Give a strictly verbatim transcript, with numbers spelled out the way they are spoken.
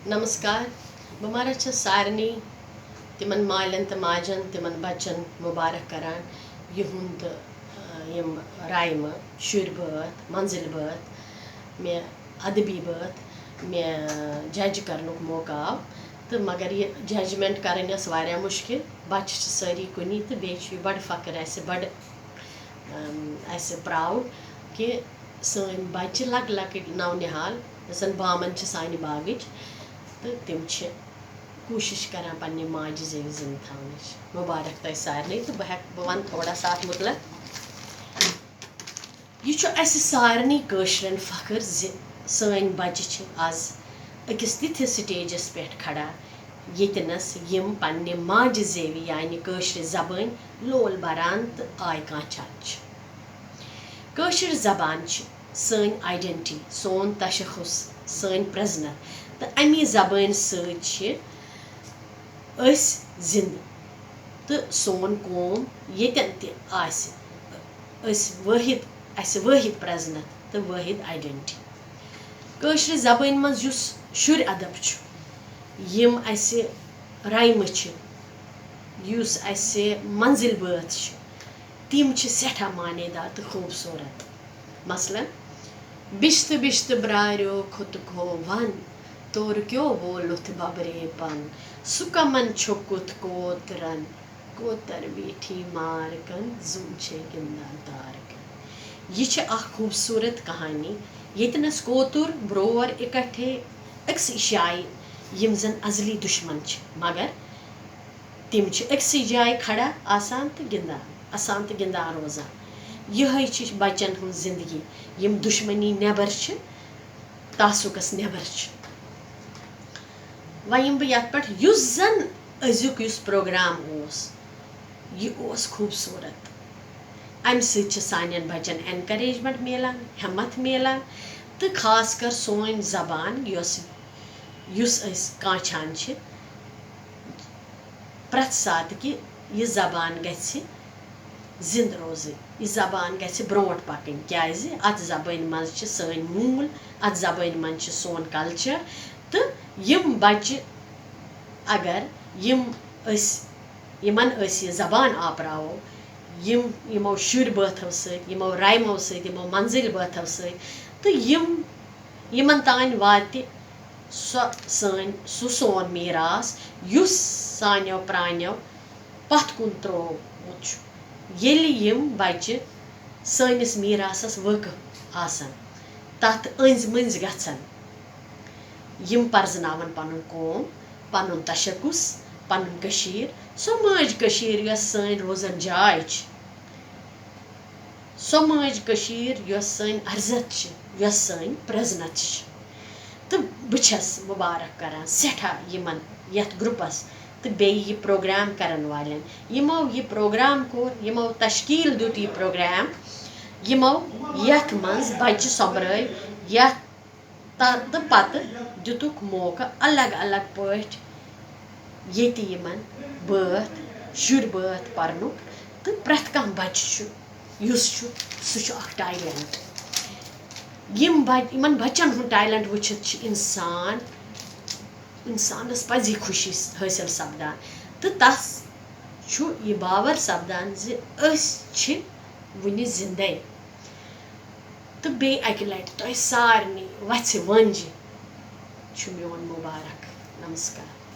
نمسکار، بہٕ مارا چھَس سارنٕے تِمن مالٮ۪ن تہٕ ماجن، تِمن بچن مُبارک کران، یِہُنٛد، آ، یِم رایمہٕ، شُرۍ بٲتھ، منزٕلۍ بٲتھ، مےٚ ادبی بٲتھ، مےٚ جج کرنُک موقعہٕ آو۔ تہٕ مگر یہِ judgement کرٕنۍ ٲس واریاہ مُشکِل۔ بچہٕ چھِ سٲری کُنی تہٕ بیٚیہِ چھُ یہِ بڑٕ فخر اَسہِ، بڑٕ، آم، اَسہِ proud کہِ سٲنۍ بچہٕ لۄکٕٹۍ لۄکٕٹۍ نونِہال، یۄس زن بامن چھِ سانہِ باغٕچ، تہٕ تِم چھِ کوٗشِش کران پننہِ ماجہِ زیوِ زِندٕ تھاونٕچ۔ مُبارک تۄہہِ سارنٕے۔ تہٕ بہٕ ہٮ۪کہٕ، بہٕ وَنہٕ تھوڑا سا اَتھ مُتعلق۔ یہِ چھُ اَسہِ سارنٕے کٲشرٮ۪ن فخر زِ سٲنۍ بچہٕ چھِ آز أکِس تِتھِس stageس پٮ۪ٹھ کھڑا، ییٚتنَس یِم پننہِ ماجہِ زیوِ، یعنی کٲشرِ زبٲنۍ، لول بران تہٕ آے کانچھان چھِ۔ کٲشِر زبان چھِ سٲنۍ identity، سون تشخص، سٲنۍ پرٛزنت، تہٕ اَمی زبٲنۍ سۭتۍ چھِ أسۍ زِندٕ تہٕ سون قوم ییٚتٮ۪ن تہِ آسہِ، أسۍ وٲحد، اَسہِ وٲحد پرٛزنت تہٕ وٲحد identity۔ کٲشرِ زبٲنۍ منٛز یُس شُرۍ ادب چھُ، یِم اَسہِ رایمہٕ چھِ، یُس اَسہِ منزٕلۍ بٲتھ چھِ، تِم چھِ سٮ۪ٹھاہ معنی دار تہٕ خوٗبصوٗرت۔ مثلاً، بِشتہٕ بِشتہٕ برٛارٮ۪و کھوٚت کھووَن، تورٕ کیو وولُتھ ببرے پن، سُہ کمن چھوٚکُتھ کوترن، کوتر بیٖٹھی مارکن، زُم چھے گِنٛدان تارکن۔ یہِ چھِ اکھ خوٗبصوٗرت کہانی، ییٚتہِ نَس کوتُر، برٛور اِکٹھے أکسٕے جایہِ، یِم زن ازلی دُشمن چھِ، مگر تِم چھِ أکسٕے جایہِ کھڑا آسان تہٕ گِنٛدان، اَسان تہٕ گِنٛدان روزان۔ یِہوٚے چھِ بَچَن ہٕنٛز زِندگی، یِم دُشمنی نٮ۪بر چھِ، تعصُقَس نٮ۪بر چھِ۔ وۄنۍ یِمہٕ بہٕ یَتھ پٮ۪ٹھ، یُس زَن أزیُک یُس پروگرام اوس، یہِ اوس خوٗبصوٗرت۔ اَمہِ سۭتۍ چھِ سانٮ۪ن بَچَن encouragement میلان، ہٮ۪مَتھ میلان، تہٕ خاص کر سٲنۍ زبان، یۄس، یُس أسۍ کانٛچھان چھِ، پرٛٮ۪تھ ساتہٕ کہِ یہِ زبان گژھِ زِندٕ روزٕنۍ، یہِ زبان گژھِ برٛونٛٹھ پَکٕنۍ، کیٛازِ اَتھ زبٲنۍ منٛز چھِ سٲنۍ موٗل، اَتھ زبٲنۍ منٛز چھِ سون culture، تہٕ یِم بَچہِ اگر یِم أسۍ، یِمَن أسۍ یہِ زبان آپراوو، یِم، یِمو شُرۍ بٲتھو سۭتۍ، یِمو رایمو سۭتۍ، یِمو منزٕلۍ بٲتھو سۭتۍ، تہٕ یِم، یِمَن تام واتہِ سۄ سٲنۍ، سُہ سون میٖراث، یُس سانیو پرٛانیو پَتھ کُن ترٛوومُت چھُ۔ ییٚلہِ یِم بَچہِ سٲنِس میٖراثَس وٲقف آسَن، تَتھ أنٛزۍ مٔنٛزۍ گژھن، یِم پَرزٕناوَن پَنُن قوم، پَنُن تشخص، پَنُن کٔشیٖر، سۄ مٲج کٔشیٖر یۄس سٲنۍ روزَن جاے چھِ، سۄ مٲج کٔشیٖر یۄس سٲنۍ ارزت چھِ، یۄس سٲنۍ پرٛزنت چھِ۔ تہٕ بہٕ چھَس مُبارک کران سٮ۪ٹھاہ یِمن، یَتھ گروپس تہٕ بیٚیہِ یہِ پروگرام کرن والٮ۪ن، یِمو یہِ پروگرام کوٚر، یِمو تشکیٖل دیُت یہِ پروگرام، یِمو یَتھ منٛز بچہٕ سۄمبرٲے، یَتھ تہٕ پتہٕ دِتُکھ موقعہٕ الگ الگ پٲٹھۍ ییٚتہِ یِمن بٲتھ، شُرۍ بٲتھ پرنُک، تہٕ پرٛٮ۪تھ کانٛہہ بچہٕ چھُ، یُس چھُ، سُہ چھُ اکھ talent۔ یِم بچ-، یِمن بچن ہُنٛد talent وٕچھِتھ چھِ انسان، انسانس پزی خوشی حٲصِل سپدان، تہٕ تس چھُ یہِ باور سپدان زِ أسۍ چھِ وُنہِ زِندَے۔ تہٕ بیٚیہِ اَکہِ لَٹہِ تۄہہِ سارنٕے وَژھِ وٲنجہِ چھُ میون مُبارک۔ نمسکار۔